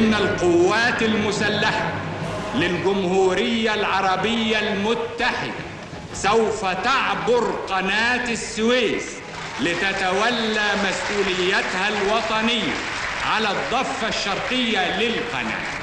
إن القوات المسلحة للجمهورية العربية المتحدة سوف تعبر قناة السويس لتتولى مسؤوليتها الوطنية على الضفة الشرقية للقناة.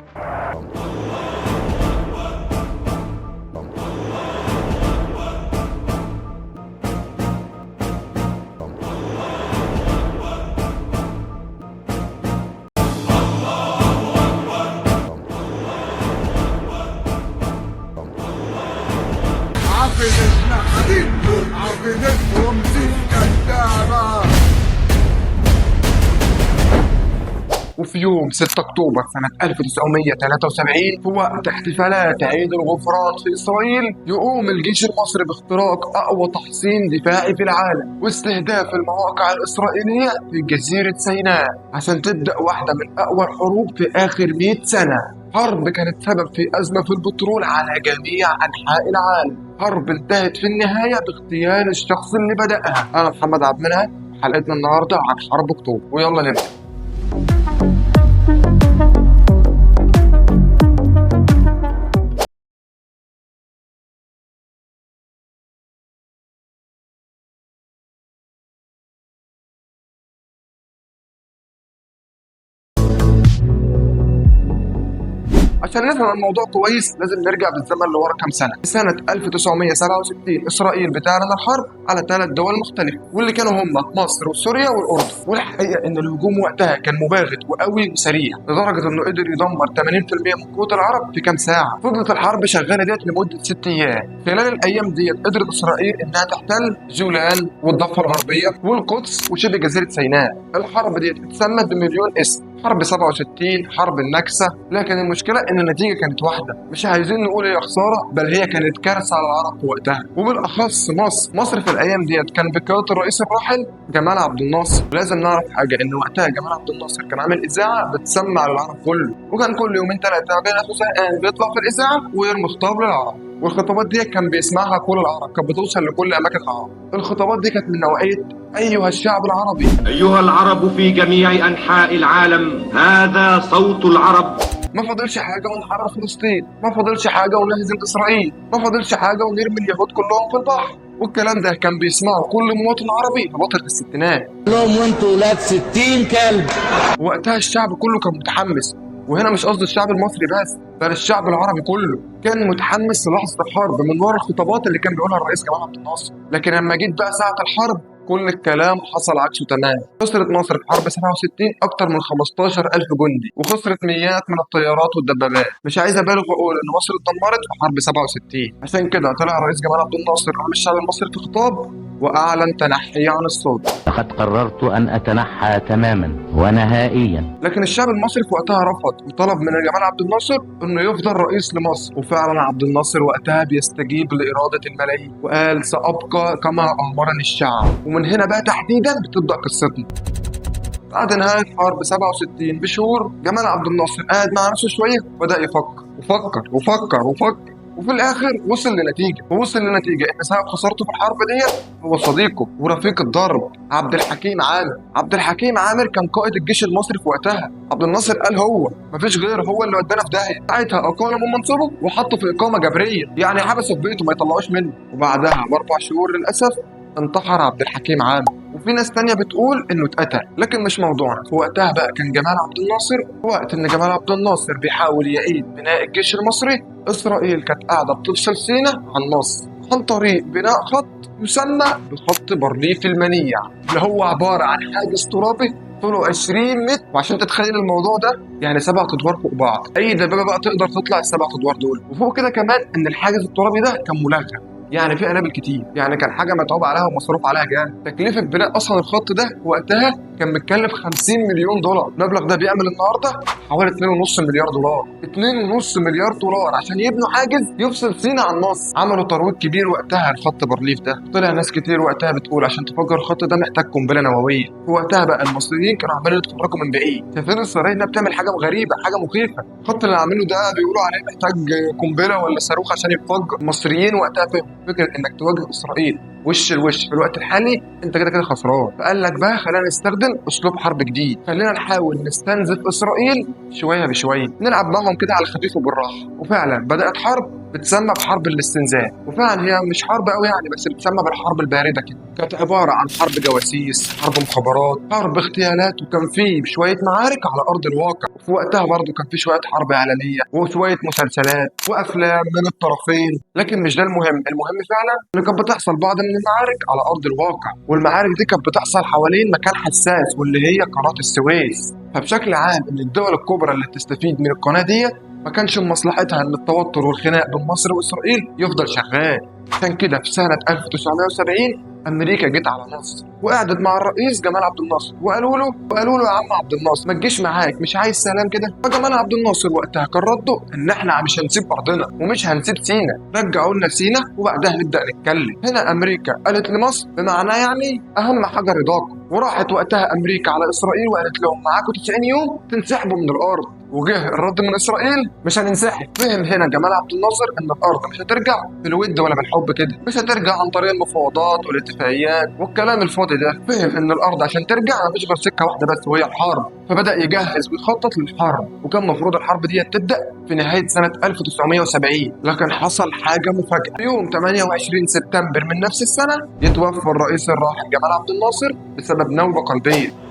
عفنتنا حديد، عفنتهم دي كدابة. وفي يوم 6 أكتوبر سنة 1973 في وقت احتفالات عيد الغفران في إسرائيل، يقوم الجيش المصري باختراق أقوى تحصين دفاعي في العالم واستهداف المواقع الإسرائيلية في جزيرة سيناء عشان تبدأ واحدة من أقوى الحروب في آخر 100 سنة. حرب كانت سبب في أزمة في البترول على جميع أنحاء العالم، حرب انتهت في النهاية باغتيال الشخص اللي بدأها. أنا محمد عبد المنعم، حلقتنا النهاردة عن حرب أكتوبر، ويلا نبدأ. عشان نفهم الموضوع كويس لازم نرجع بالزمن لورا كام سنة. سنة 1967 اسرائيل بتعلن الحرب على 3 دول مختلفة، واللي كانوا هم مصر وسوريا والاردن. والحقيقة ان الهجوم وقتها كان مباغت وقوي وسريع لدرجة انه قدر يدمر 80% من قوة العرب في كام ساعة. فضلت الحرب شغالة ديت لمدة 6 ايام. خلال الايام ديت قدرت اسرائيل انها تحتل جولان والضفة الغربية والقدس وشبه جزيرة سيناء. الحرب ديت اتسمت بمليون اسم، حرب 67، حرب النكسة، لكن المشكلة إن النتيجة كانت واحدة. مش عايزين نقول هي خسارة، بل هي كانت كارثة على العرب في وقتها، وبالأخص مصر. مصر في الأيام ديت كان بقيادة الرئيس الراحل جمال عبد الناصر. لازم نعرف حاجة، إن وقتها جمال عبد الناصر كان عامل إذاعة بتسمع للعرب كله، وكان كل يومين ثلاثة بين زهقان بيطلع في الإذاعة ويرمي خطاب للعرب، والخطابات دي كان بيسمعها كل العرب، كانت بتوصل لكل أماكن العرب. الخطابات دي كانت من نوعية أيها الشعب العربي، أيها العرب في جميع أنحاء العالم، هذا صوت العرب. ما فاضلش حاجة ونحرر فلسطين، ما فاضلش حاجة ونهزم إسرائيل، ما فاضلش حاجة ونرمي اليهود كلهم في البحر. والكلام ده كان بيسمعه كل مواطن عربي في فترة الستينات. لهم وانتوا ولاد 60 كلب. وقتها الشعب كله كان متحمس، وهنا مش قصدي الشعب المصري بس، بل الشعب العربي كله كان متحمس للحظة الحرب من ورا الخطابات اللي كان بيقولها الرئيس جمال عبد الناصر. لكن لما جيت بقى ساعة الحرب كل الكلام حصل عكسه تماما. خسرت مصر في حرب 67 أكتر من 15,000 جندي، وخسرت مئات من الطيارات والدبابات. مش عايز أبالغ وأقول إن مصر اتدمرت في حرب 67. عشان كده طلع الرئيس جمال عبد الناصر أمام الشعب المصري في خطاب وأعلن تنحيه عن السلطة. لقد قررت أن أتنحى تماما ونهائيا. لكن الشعب المصري في وقتها رفض وطلب من جمال عبد الناصر انه يفضل رئيس لمصر. وفعلا عبد الناصر وقتها بيستجيب لإرادة الملايين وقال سأبقى كما أمرني الشعب. ومن هنا بقى تحديدا بتبدأ قصتنا. بعد نهاية حرب 67 بشهور، جمال عبد الناصر قعد مع نفسه شوية وبدأ يفكر وفكر وفكر وفكر، وفي الاخر وصل لنتيجة، ووصل لنتيجة ان سبب خسارته في الحرب ديت هو صديقه ورفيق الضرب عبد الحكيم عامر. عبد الحكيم عامر كان قائد الجيش المصري في وقتها. عبد الناصر قال هو مفيش غيره، هو اللي ودانا في داهية. ساعتها اقاله من منصبه وحطه في اقامه جبرية، يعني حبسه في بيته ما يطلعوش منه. وبعدها ب4 شهور للاسف انتحر عبد الحكيم عامر، وفي ناس تانية بتقول انه اتقتل، لكن مش موضوعنا. في وقتها بقى كان جمال عبد الناصر، وقت ان جمال عبد الناصر بيحاول يعيد بناء الجيش المصري، اسرائيل كانت قاعدة بتفصل سيناء عن مصر عن طريق بناء خط يسمى بخط بارليف المنيع، اللي هو عبارة عن حاجز ترابي طوله 20 متر. وعشان تتخيل الموضوع ده يعني 7 ادوار فوق بعض، اي دبابة بقى تقدر تطلع ال7 ادوار دول. وفوق كده كمان ان الحاجز الترابي ده كان ملغم، يعني في قنابل كتير، يعني كان حاجة متعوب عليها ومصروف عليها جامد. تكلفة بناء اصلا الخط ده وقتها كان متكلف 50 مليون دولار. المبلغ ده بيعمل النهارده حوالي 2.5 مليار دولار. 2.5 مليار دولار عشان يبنوا حاجز يفصل سيناء عن مصر. عملوا ترويج كبير وقتها لخط بارليف ده، طلع ناس كتير وقتها بتقول عشان تفجر الخط ده محتاج قنبلة نووية. وقتها بقى المصريين كانوا عمالين يتفرجوا من بعيد، شايفين اسرائيل انها بتعمل حاجة غريبة، حاجة مخيفة. الخط اللي عاملينه ده بيقولوا عليه محتاج قنبلة ولا صاروخ عشان يتفجر. المصريين وقتها فهموا فكرة انك تواجه اسرائيل وش الوش في الوقت الحالي انت كده كده خسران. فقال لك بقى خلينا نستخدم اسلوب حرب جديد، خلينا نحاول نستنزف اسرائيل شوية بشوية، نلعب معهم كده على الخفيف وبالراحه. وفعلا بدات حرب بتسمى بحرب الاستنزاف، وفعلا هي مش حرب قوي يعني، بس بتسمى بالحرب البارده كده. كانت عبارة عن حرب جواسيس، حرب مخابرات، حرب اغتيالات، وكان في شوية معارك على ارض الواقع. وفي وقتها برضه كان في شوية حرب اعلامية وشوية مسلسلات وافلام من الطرفين، لكن مش ده المهم. المهم فعلا ان كانت بتحصل بعض من المعارك على ارض الواقع، والمعارك دي كانت بتحصل حوالين مكان حساس واللي هي قناة السويس. فبشكل عام ان الدول الكبرى اللي بتستفيد من القناة دي ما كانش من مصلحتها ان التوتر والخناق بين مصر واسرائيل يفضل شغال. عشان كده في سنة 1970 امريكا جت على مصر وقعدت مع الرئيس جمال عبد الناصر، وقالوا له يا عم عبد الناصر ما تجيش معاك، مش عايز سلام كده. فجمال عبد الناصر وقتها كان رده ان احنا مش هنسيب ارضنا ومش هنسيب سينا، رجعوا لنا سينا وبعدها نبدا نتكلم. هنا امريكا قالت لمصر بمعنى يعني اهم حاجة رضاكم، وراحت وقتها امريكا على اسرائيل وقالت لهم معاكم 90 يوم تنسحبوا من الارض. وجه الرد من اسرائيل مش هننسحب. فهم هنا جمال عبد الناصر ان الارض مش هترجع بالود ولا بالحب كده، مش هترجع عن طريق المفاوضات والاتفاقيات والكلام الفاضي ده. فهم ان الارض عشان ترجع مفيش غير سكة واحدة بس وهي الحرب، فبدا يجهز ويخطط للحرب. وكان المفروض الحرب دي تبدا في نهاية سنة 1970، لكن حصل حاجة مفاجاة. في يوم 28 سبتمبر من نفس السنة يتوفى الرئيس الراحل جمال عبد الناصر بسبب نوبه قلبية.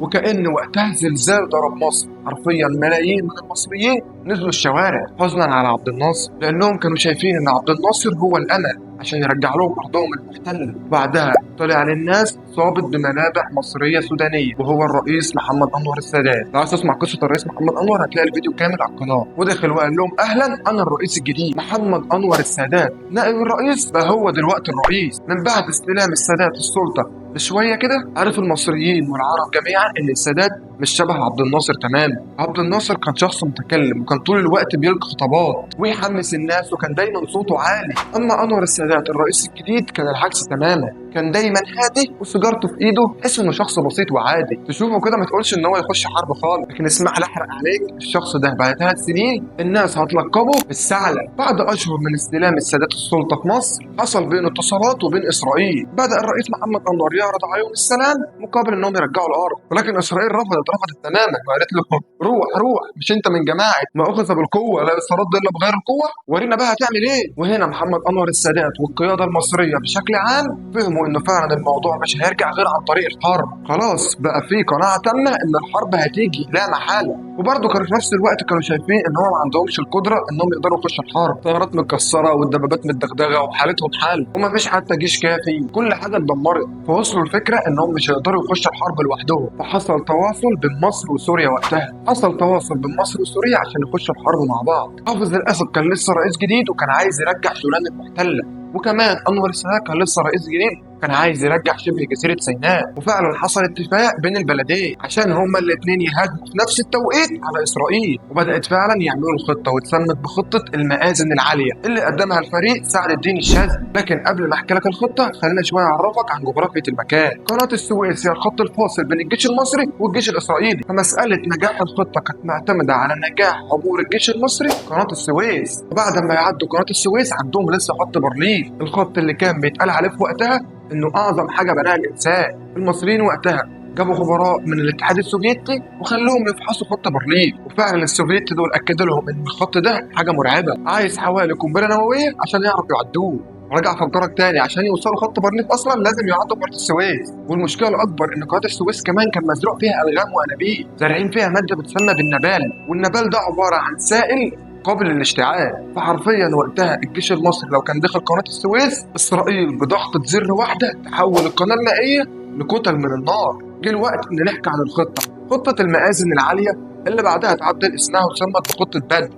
وكأن وقتها زلزال ضرب مصر، حرفيا ملايين من المصريين نزلوا الشوارع حزنا على عبد الناصر، لأنهم كانوا شايفين إن عبد الناصر هو الأمل عشان يرجع لهم أرضهم المحتلة. بعدها طلع للناس ضابط بملابح مصرية سودانية وهو الرئيس محمد أنور السادات. لو عايز تسمع قصة الرئيس محمد أنور هتلاقي الفيديو كامل على القناة. ودخل وقال لهم أهلا، أنا الرئيس الجديد محمد أنور السادات، نائب الرئيس بقى هو دلوقتي الرئيس. من بعد استلام السادات السلطة بشوية كده عرف المصريين والعرب جميعا ان السادات مش شبه عبد الناصر تماما. عبد الناصر كان شخص متكلم وكان طول الوقت بيلقي خطابات ويحمس الناس وكان دايما صوته عالي. اما انور السادات الرئيس الجديد كان العكس تماما، كان دايما هادي وسيجارته في ايده، تحس انه شخص بسيط وعادي، تشوفه كده ما تقولش ان هو يخش حرب خالص. لكن اسمح لي احرق عليك، الشخص ده بعد 3 سنين الناس هتلقبه بالثعلب. بعد اشهر من استلام السادات السلطة في مصر حصل بين اتصالات وبين اسرائيل. بدا الرئيس محمد انور يعرض عليهم السلام مقابل انهم يرجعوا الارض، ولكن اسرائيل رفضت تماما وقالت له روح روح، مش انت من جماعة ما اخذ بالقوة لا يسترد الا بغير القوة، ورينا بقى هتعمل ايه. وهنا محمد انور السادات والقيادة المصرية بشكل عام فهموا انه فعلا الموضوع مش هيرجع غير عن طريق الحرب. خلاص بقى في قناعة تامة ان الحرب هتيجي لا محالة. وبرضه كانوا في نفس الوقت كانوا شايفين ان هم ما عندهمش القدرة انهم يقدروا يخشوا الحرب، الطيارات متكسره والدبابات متدغدغه وحالتهم حال، وما فيش حتى جيش كافي، كل حاجة اتدمرت. فوصلوا الفكرة انهم مش هيقدروا يخشوا الحرب لوحدهم. فحصل تواصل بين مصر وسوريا وقتها، حصل تواصل بين مصر وسوريا عشان يخشوا الحرب مع بعض. حافظ الاسد كان لسه رئيس جديد وكان عايز يرجع سودان المحتلة، وكمان انور السادات كان لسه رئيس جديد كان عايز يرجع شبه جزيرة سيناء. وفعلا حصل اتفاق بين البلدين عشان هما الاثنين يهاجموا في نفس التوقيت على اسرائيل. وبدات فعلا يعملوا الخطة واتسمت بخطه المآذن العالية اللي قدمها الفريق سعد الدين الشاذلي. لكن قبل ما احكي لك الخطة خلينا شوية اعرفك عن جغرافية المكان. قناة السويس هي الخط الفاصل بين الجيش المصري والجيش الاسرائيلي، فمسالة نجاح الخطة كانت معتمدة على نجاح عبور الجيش المصري قناة السويس. وبعد ما يعدوا قناة السويس عندهم لسه خط بارليف، الخط اللي كان بيتقال عليه في وقتها انه اعظم حاجة بناها الانسان. المصريين وقتها جابوا خبراء من الاتحاد السوفيتي وخلوهم يفحصوا خط بارليف، وفعلا السوفيت دول اكدوا لهم ان الخط ده حاجة مرعبة، عايز حوالي قنبلة نووية عشان يعرفوا يعدوه. ورجع افكرك تاني، عشان يوصلوا خط بارليف اصلا لازم يعدوا قناة السويس. والمشكلة الاكبر ان قناة السويس كمان كان مزروع فيها الغام وانابيب، زارعين فيها مادة بتسمى بالنبال، والنبال ده عبارة عن سائل قابل للاشتعال. فحرفيا وقتها الجيش المصري لو كان دخل قناة السويس، اسرائيل بضغطة زر واحدة تحول القناة المائية لكتل من النار. جه الوقت ان نحكي عن الخطة، خطة المآذن العالية اللي بعدها اتعدل اسمها وسمت بخطة بدر.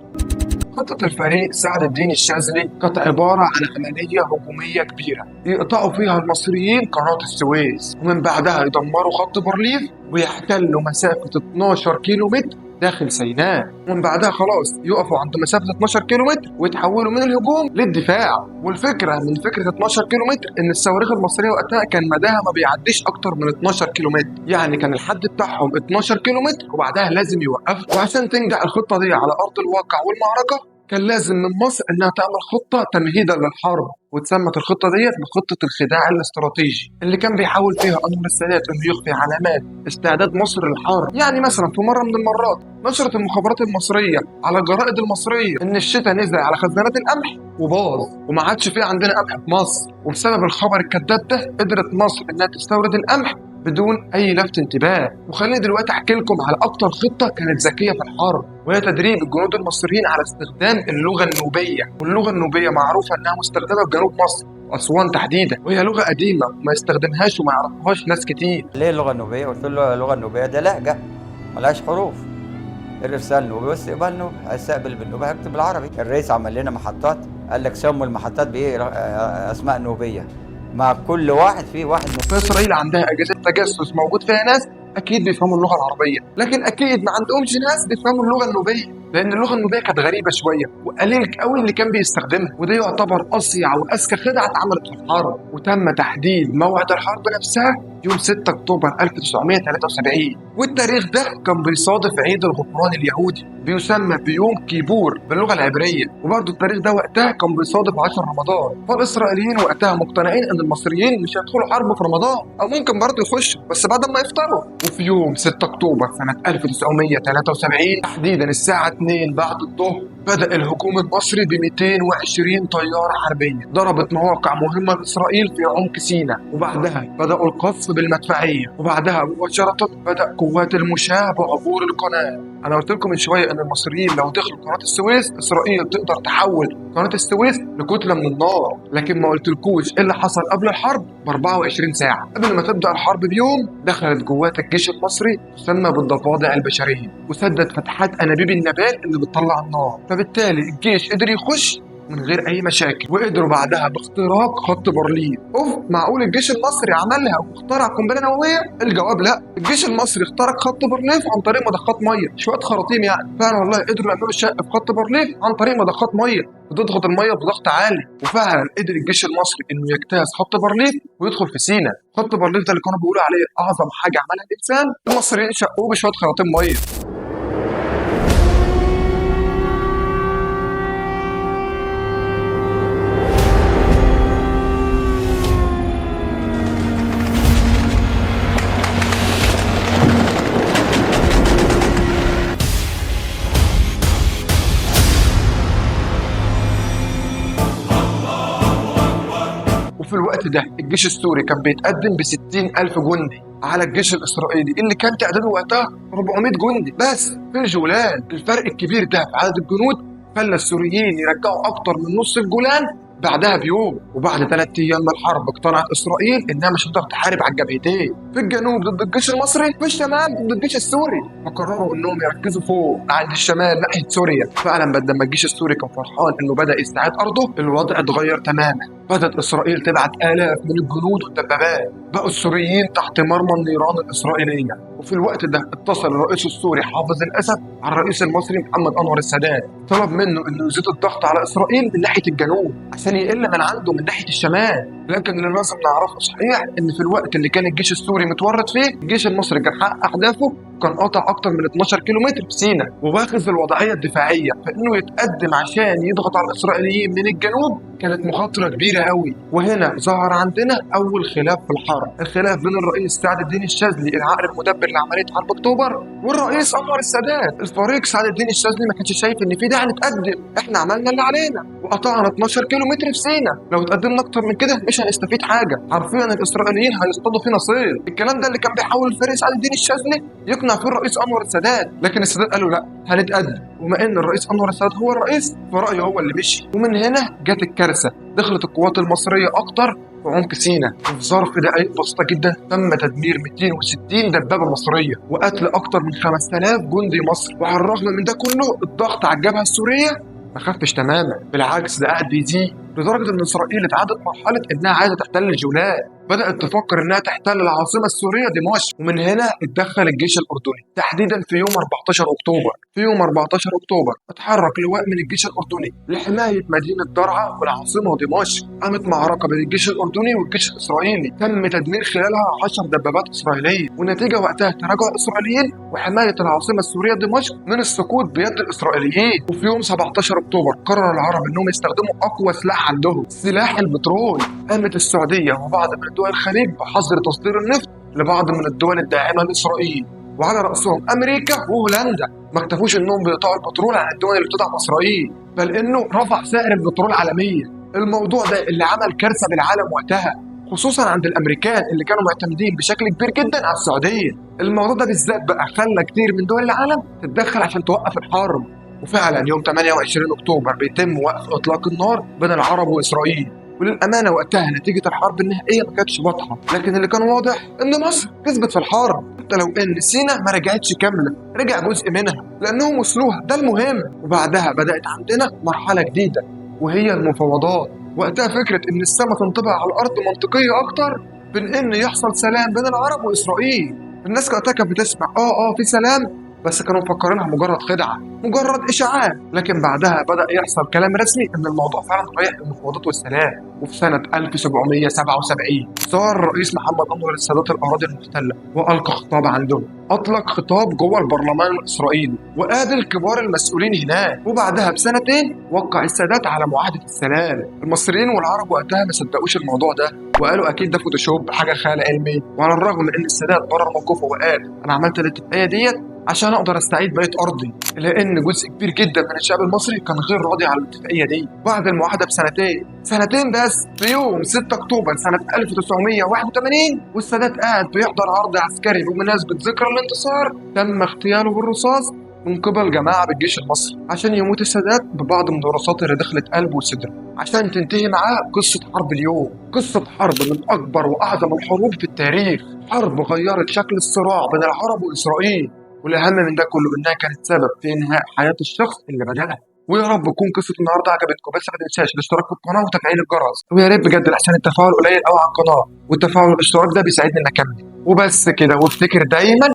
خطة الفريق سعد الدين الشاذلي كانت عبارة عن عملية هجومية كبيرة يقطعوا فيها المصريين قناة السويس، ومن بعدها يدمروا خط بارليف ويحتلوا مسافة 12 كيلو متر داخل سيناء، ومن بعدها خلاص يقفوا عند مسافة 12 كيلومتر ويتحولوا من الهجوم للدفاع. والفكرة من فكرة 12 كيلومتر ان الصواريخ المصرية وقتها كان مداها ما بيعديش اكتر من 12 كيلومتر، يعني كان الحد بتاعهم 12 كيلومتر وبعدها لازم يوقفوا. وعشان تنجح الخطة دي على ارض الواقع والمعركة كان لازم من مصر انها تعمل خطه تمهيدا للحرب، واتسمت الخطة ديت بخطه الخداع الاستراتيجي اللي كان بيحاول فيها انور السادات انه يخفي علامات استعداد مصر للحرب. يعني مثلا في مرة من المرات نشرت المخابرات المصرية على الجرائد المصرية ان الشتاء نزل على خزانات القمح وباظ وما عادش في عندنا قمح في مصر، وبسبب الخبر الكذاب ده قدرت مصر انها تستورد القمح بدون اي لفت انتباه. وخليني دلوقتي احكي لكم على اكتر خطه كانت ذكية في الحرب، وهي تدريب الجنود المصريين على استخدام اللغة النوبيه. واللغة النوبيه معروفة انها مستخدمة في جنوب مصر، اسوان تحديدا، وهي لغة قديمة ما يستخدمهاش وما يعرفهاش ناس كتير. ليه اللغة النوبيه؟ قلت له اللغة النوبيه ده لهجه ملهاش حروف. الارسال نوبي واستقبال نوبي، هستقبل بالنوبي هكتب بالعربي. الرئيس عمل لنا محطات، قال لك سموا المحطات بايه؟ اسماء نوبيه، مع كل واحد فيه واحد نوبي. فإسرائيل عندها أجهزة تجسس موجود فيها ناس أكيد بيفهموا اللغة العربية، لكن أكيد ما عندهمش ناس بيفهموا اللغة النوبية، لأن اللغة النوبية كانت غريبة شوية وقليل قوي اللي كان بيستخدمها، وده يعتبر أصيع وأذكى خدعة اتعملت في الحرب. وتم تحديد موعد الحرب نفسها يوم 6 أكتوبر 1973، والتاريخ ده كان بيصادف عيد الغفران اليهودي بيسمى بيوم كيبور باللغة العبرية، وبرضه التاريخ ده وقتها كان بيصادف 10 رمضان. فالإسرائيليين وقتها مقتنعين إن المصريين مش هيدخلوا حرب في رمضان، أو ممكن برضه يخشوا بس بعد ما يفطروا. وفي يوم 6 أكتوبر سنة 1973 تحديدا الساعة 2 بعد الظهر بدأ الهجوم المصري ب 220 طيارة حربية ضربت مواقع مهمة لإسرائيل في عمق سيناء، وبعدها بدأوا القصف بالمدفعية، وبعدها مباشرة بدأ قوات المشاة بعبور القناة. أنا قلت لكم من شوية إن المصريين لو دخلوا قناة السويس إسرائيل تقدر تحول قناة السويس لكتلة من النار، لكن ما قلتلكوش إيه اللي حصل قبل الحرب ب 24 ساعة. قبل ما تبدأ الحرب بيوم دخلت جوات الجيش المصري تسمى بالضفادع البشرية وسدت فتحات أنابيب النبال اللي بتطلع النار، فبالتالي الجيش قدر يخش من غير اي مشاكل، وقدروا بعدها باختراق خط بارليف. اوف، معقول الجيش المصري عملها واخترع قنبلة نووية؟ الجواب لا، الجيش المصري اخترق خط بارليف عن طريق مضخات مية، شوية خراطيم يعني. فعلا والله قدروا يعملوا شق في خط بارليف عن طريق مضخات مية بتضغط المية بضغط عالي، وفعلا قدر الجيش المصري انه يجتاز خط بارليف ويدخل في سيناء. خط بارليف ده اللي كانوا بيقولوا عليه اعظم حاجة عملها الانسان، المصريين شقوه بشوية خراطيم مية. وفي الوقت ده الجيش السوري كان بيتقدم ب 60,000 جندي على الجيش الإسرائيلي اللي كان تعداده وقتها 400 جندي بس في الجولان. الفرق الكبير ده في عدد الجنود خلى السوريين يرجعوا أكتر من نص الجولان بعدها بيوم. وبعد 3 أيام من الحرب اقتنعت إسرائيل إنها مش هتقدر تحارب على الجبهتين، في الجنوب ضد الجيش المصري، في الشمال ضد الجيش السوري، فقرروا إنهم يركزوا فوق عند الشمال ناحية سوريا. فعلا بعد ما الجيش السوري كان فرحان إنه بدأ يستعيد أرضه، الوضع اتغير تماما. بدأت إسرائيل تبعت آلاف من الجنود والدبابات، بقوا السوريين تحت مرمى النيران الإسرائيلية. وفي الوقت ده اتصل الرئيس السوري حافظ الأسد على الرئيس المصري محمد أنور السادات، طلب منه إنه يزيد الضغط على إسرائيل من ناحية الجنوب عشان يقل من عنده من ناحية الشمال. لكن اللي لازم نعرفه صحيح إن في الوقت اللي كان الجيش السوري متورط فيه، الجيش المصري كان حقق أهدافه، كان قاطع أكتر من 12 كيلومتر في سيناء وواخذ الوضعية الدفاعية، فإنه يتقدم عشان يضغط على الإسرائيليين من الجنوب كانت مخاطرة كبيرة قوي. وهنا ظهر عندنا أول خلاف في الحرب، الخلاف بين الرئيس سعد الدين الشاذلي العقل المدبر لعملية حرب أكتوبر والرئيس أنور السادات. الفريق سعد الدين الشاذلي ما كانش شايف إن في داعي نتقدم، إحنا عملنا اللي علينا وقطعنا 12 كيلومتر في سيناء، لو اتقدمنا أكتر من كده مش هنستفيد حاجة، حرفيا الإسرائيليين هيصطادوا فينا صيد. الكلام ده اللي كان بيحاول الفريق سعد الدين الشاذلي يقنع فيه الرئيس أنور السادات، لكن السادات قال له لا هنتقدم، وما إن الرئيس أنور السادات هو الرئيس فرأيه هو اللي مشي. ومن هنا جت الكارثة، دخلت القوات المصرية أكتر في عمق سيناء، وفي ظرف دقائق بسيطة جدا تم تدمير 260 دبابة مصرية وقتل أكتر من 5000 جندي مصري. وعلى الرغم من ده كله الضغط على الجبهة السورية ما خفش تماما، بالعكس ده قاعد بيزيد، لدرجة إن إسرائيل اتعدت مرحلة إنها عايزة تحتل الجولان. بدات تفكر انها تحتل العاصمة السورية دمشق. ومن هنا اتدخل الجيش الاردني تحديدا في يوم 14 اكتوبر. في يوم 14 اكتوبر اتحرك لواء من الجيش الاردني لحماية مدينة درعا والعاصمه دمشق. قامت معركة بين الجيش الاردني والجيش الاسرائيلي تم تدمير خلالها 10 دبابات اسرائيلية، والنتيجة وقتها تراجع الاسرائيليين وحماية العاصمة السورية دمشق من السقوط بيد الاسرائيليين. وفي يوم 17 اكتوبر قرر العرب انهم يستخدموا اقوى سلاح عندهم، سلاح البترول. قامت السعودية وبعض من دول الخليج بحظر تصدير النفط لبعض من الدول الداعمة لاسرائيل، وعلى راسهم امريكا وهولندا. ما اكتفوش انهم بيقطعوا البترول عن الدول اللي بتدعم اسرائيل، بل انه رفع سعر البترول عالميا. الموضوع ده اللي عمل كارثة بالعالم وقتها، خصوصا عند الامريكان اللي كانوا معتمدين بشكل كبير جدا على السعودية. الموضوع ده بالذات بقى خلى كتير من دول العالم تتدخل عشان توقف الحرب. وفعلا يوم 28 اكتوبر بيتم وقف اطلاق النار بين العرب واسرائيل. وللامانة وقتها نتيجة الحرب النهائية ما كانتش واضحة، لكن اللي كان واضح ان مصر كسبت في الحرب، حتى لو ان سينا ما رجعتش كاملة، رجع جزء منها لانهم وصلوها، ده المهم. وبعدها بدات عندنا مرحلة جديدة وهي المفاوضات. وقتها فكرة ان السماء تنطبق على الارض منطقية اكتر من ان يحصل سلام بين العرب واسرائيل. الناس وقتها كانت بتسمع في سلام، بس كانوا مفكرينها مجرد خدعه، مجرد اشاعات. لكن بعدها بدا يحصل كلام رسمي ان الموضوع فعلا رايح للمفاوضات والسلام. وفي سنة 1777 صار الرئيس محمد انور السادات الاراضي المحتلة والقى خطاب عندهم. اطلق خطاب جوه البرلمان الاسرائيلي وقابل كبار المسؤولين هناك. وبعدها بسنتين وقع السادات على معاهدة السلام. المصريين والعرب وقتها ما صدقوش الموضوع ده وقالوا اكيد ده فوتوشوب، حاجة خيال علمي. وعلى الرغم من ان السادات برر موقفه وقال انا عملت الاتفاقية ديت عشان اقدر استعيد بقية ارضي، لان جزء كبير جدا من الشعب المصري كان غير راضي على الاتفاقية دي. بعد المعاهدة بسنتين، سنتين بس، في يوم 6 اكتوبر سنة 1981 والسادات قاعد بيحضر عرض عسكري بمناسبة ذكرى الانتصار، تم اغتياله بالرصاص من قبل جماعة بالجيش المصري عشان يموت السادات ببعض من الرصاصات اللي دخلت قلبه وصدره، عشان تنتهي معاه قصة حرب اليوم. قصة حرب من اكبر واعظم الحروب في التاريخ، حرب غيرت شكل الصراع بين العرب واسرائيل، والاهم من ده كله انها كانت سبب في انهاء حياة الشخص اللي بدأها. ويا رب تكون قصة النهارده عجبتكم، بس ما تنساش الاشتراك في القناة وتفعيل الجرس، ويا ريت بجد لحسن التفاعل قليل قوي على القناة، والتفاعل والاشتراك ده بيساعدني ان اكمل. وبس كده، وافتكر دايما